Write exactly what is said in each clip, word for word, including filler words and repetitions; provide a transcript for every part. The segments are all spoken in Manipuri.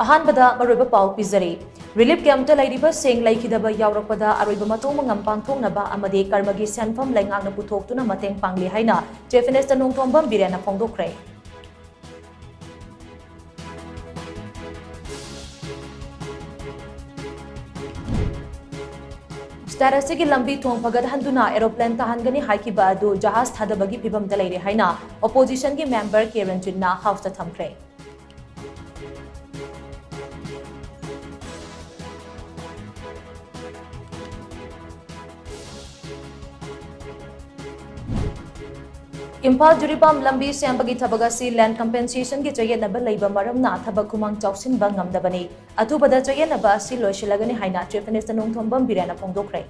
ꯑꯍꯥꯟꯕꯗ ꯃꯔꯨꯑꯣꯏꯕ ꯄꯥꯎ ꯄꯤꯖꯔꯤ꯫ ꯔꯤꯂꯤꯐ ꯀꯦꯝꯞꯇ ꯂꯩꯔꯤꯕꯁꯤꯡ ꯂꯩꯈꯤꯗꯕ ꯌꯥꯎꯔꯛꯄꯗ ꯑꯔꯣꯏꯕ ꯃꯇꯣꯡ ꯃꯉꯝ ꯄꯥꯡꯊꯣꯛꯅꯕ ꯑꯃꯗꯤ ꯀꯔꯃꯒꯤ ꯁꯦꯟꯐꯝ ꯂꯩꯉꯥꯛꯅ ꯄꯨꯊꯣꯛꯇꯨꯅ ꯃꯇꯦꯡ ꯄꯥꯡꯂꯤ ꯍꯥꯏꯅ ꯆꯤꯐ ꯃꯤꯅꯤꯁꯇꯔ ꯅꯣꯡꯊꯣꯝꯕꯝ ꯕꯤꯔꯦꯟꯅ ꯐꯣꯡꯗꯣꯛꯈ꯭ꯔꯦ꯫ ꯁ꯭ꯇꯦꯠ ꯑꯁꯤꯒꯤ ꯂꯝꯕꯤ ꯊꯣꯡ ꯐꯒꯠꯍꯟꯗꯨꯅ ꯑꯦꯔꯣꯄ꯭ꯂꯦꯟ ꯇꯥꯍꯟꯒꯅꯤ ꯍꯥꯏꯈꯤꯕ ꯑꯗꯨ ꯖꯍꯥꯖ ꯊꯥꯗꯕꯒꯤ ꯐꯤꯕꯝꯗ ꯂꯩꯔꯦ ꯍꯥꯏꯅ ꯑꯣꯄꯣꯖꯤꯁꯟꯒꯤ ꯃꯦꯝꯕꯔ ꯀꯦ ꯔꯟꯖꯤꯠꯅ ꯍꯥꯎꯁꯇ ꯊꯝꯈ꯭ꯔꯦ꯫ ꯏꯝꯐꯥꯜ ꯖꯤꯔꯤꯕꯥꯝ ꯂꯝꯕꯤ ꯁꯦꯝꯕꯒꯤ ꯊꯕꯛ ꯑꯁꯤ ꯂꯦꯟ ꯀꯝꯄꯦꯟꯁꯦꯁꯟꯒꯤ ꯆꯌꯦꯠꯅꯕ ꯂꯩꯕ ꯃꯔꯝꯅ ꯊꯕꯛ ꯈꯨꯃꯥꯡ ꯆꯥꯎꯁꯤꯟꯕ ꯉꯝꯗꯕꯅꯤ꯫ ꯑꯊꯨꯕꯗ ꯆꯌꯦꯠꯅꯕ ꯑꯁꯤ ꯂꯣꯏꯁꯤꯜꯂꯒꯅꯤ ꯍꯥꯏꯅ ꯆꯤꯐ ꯃꯤꯅꯤꯁꯇꯔ ꯅꯣꯡꯊꯣꯝꯕꯝ ꯕꯤꯔꯦꯟꯅ ꯐꯣꯡꯗꯣꯛꯈ꯭ꯔꯦ꯫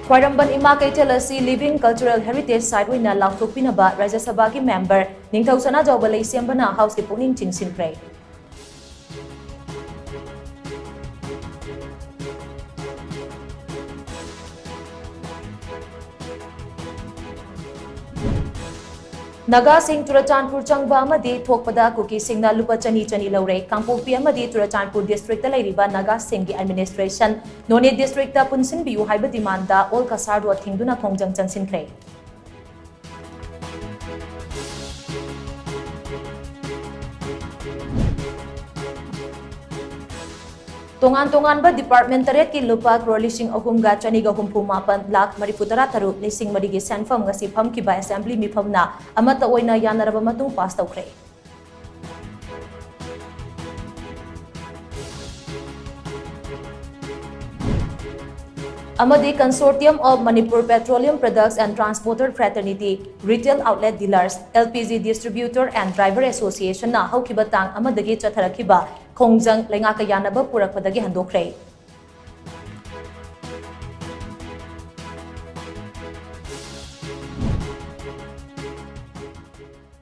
ꯈ꯭ꯋꯥꯏꯔꯝꯕꯟ ꯏꯃꯥ ꯀꯩꯊꯦꯜ ꯑꯁꯤ ꯂꯤꯚꯤꯡ ꯀꯜꯆꯔꯦꯜ ꯍꯦꯔꯤꯇꯦꯖ ꯁꯥꯏꯠ ꯑꯣꯏꯅ ꯂꯥꯎꯊꯣꯛꯄꯤꯅꯕ ꯔꯥꯖ꯭ꯌ ꯁꯚꯥꯒꯤ ꯃꯦꯝꯕꯔ ꯅꯤꯡꯊꯧ ꯁꯅꯥꯖꯥꯎꯕ ꯂꯩꯁꯦꯝꯕꯅ ꯍꯥꯎꯁꯀꯤ ꯄꯨꯛꯅꯤꯡ ꯆꯤꯡꯁꯤꯟꯈ꯭ꯔꯦ꯫ ꯅꯥꯒꯥꯁꯤꯡ ꯆꯨꯔꯆꯥꯟꯄꯨꯔ ꯆꯪꯕ ꯑꯃꯗꯤ ꯊꯣꯛꯄꯗ ꯀꯨꯀꯤꯁꯤꯡꯅ ꯂꯨꯄꯥ ꯆꯅꯤ ꯆꯅꯤ ꯂꯧꯔꯦ꯫ ꯀꯥꯡꯄꯣꯛꯄꯤ ꯑꯃꯗꯤ ꯆꯨꯔꯆꯥꯟꯄꯨꯔ ꯗꯤꯁꯇ꯭ꯔꯤꯛꯇ ꯂꯩꯔꯤꯕ ꯅꯥꯒꯥꯁꯤꯡꯒꯤ ꯑꯦꯗꯃꯤꯅꯤꯁꯇ꯭ꯔꯦꯁꯟ ꯅꯣꯅꯦ ꯗꯤꯁꯇ꯭ꯔꯤꯛꯇ ꯄꯨꯟꯁꯤꯟꯕꯤꯌꯨ ꯍꯥꯏꯕ ꯗꯤꯃꯥꯟꯗ ꯑꯣꯜ ꯀꯁꯥꯔ ꯔꯣꯗ ꯊꯤꯡꯗꯨꯅ ꯈꯣꯡꯖꯪ ꯆꯪꯁꯤꯟꯈ꯭ꯔꯦ꯫ ꯇꯣꯉꯥꯟ ꯇꯣꯉꯥꯟꯕ ꯗꯤꯄꯥꯔꯠꯃꯦꯟ ꯇꯔꯦꯠꯀꯤ ꯂꯨꯄꯥ ꯀ꯭ꯔꯣꯔ ꯂꯤꯁꯤꯡ ꯑꯍꯨꯝꯒ ꯆꯅꯤꯒ ꯍꯨꯝꯐꯨ ꯃꯥꯄꯟ ꯂꯥꯈ ꯃꯔꯤꯐꯨ ꯇꯔꯥ ꯇꯔꯨꯛ ꯂꯤꯁꯤꯡ ꯃꯔꯤꯒꯤ ꯁꯦꯟꯐꯝ ꯉꯁꯤ ꯐꯝꯈꯤꯕ ꯑꯦꯁꯦꯝꯕ꯭ꯂꯤ ꯃꯤꯐꯝꯅ ꯑꯃꯠꯇ ꯑꯣꯏꯅ ꯌꯥꯅꯔꯕ ꯃꯇꯨꯡ ꯄꯥꯁ ꯇꯧꯈ꯭ꯔꯦ꯫ ꯑꯃꯗꯤ Consortium of Manipur Petroleum Products and Transporter Fraternity, Retail Outlet Dealers, L P G Distributor and Driver Association ꯅ ꯍꯧꯈꯤꯕ ꯇꯥꯡ ꯑꯃꯗꯒꯤ ꯆꯠꯊꯔꯛꯈꯤꯕ ꯈꯣꯡꯖꯪ ꯂꯩꯉꯥꯛꯀ ꯌꯥꯅꯕ ꯄꯨꯔꯛꯄꯗꯒꯤ ꯍꯟꯗꯣꯛꯈ꯭ꯔꯦ꯫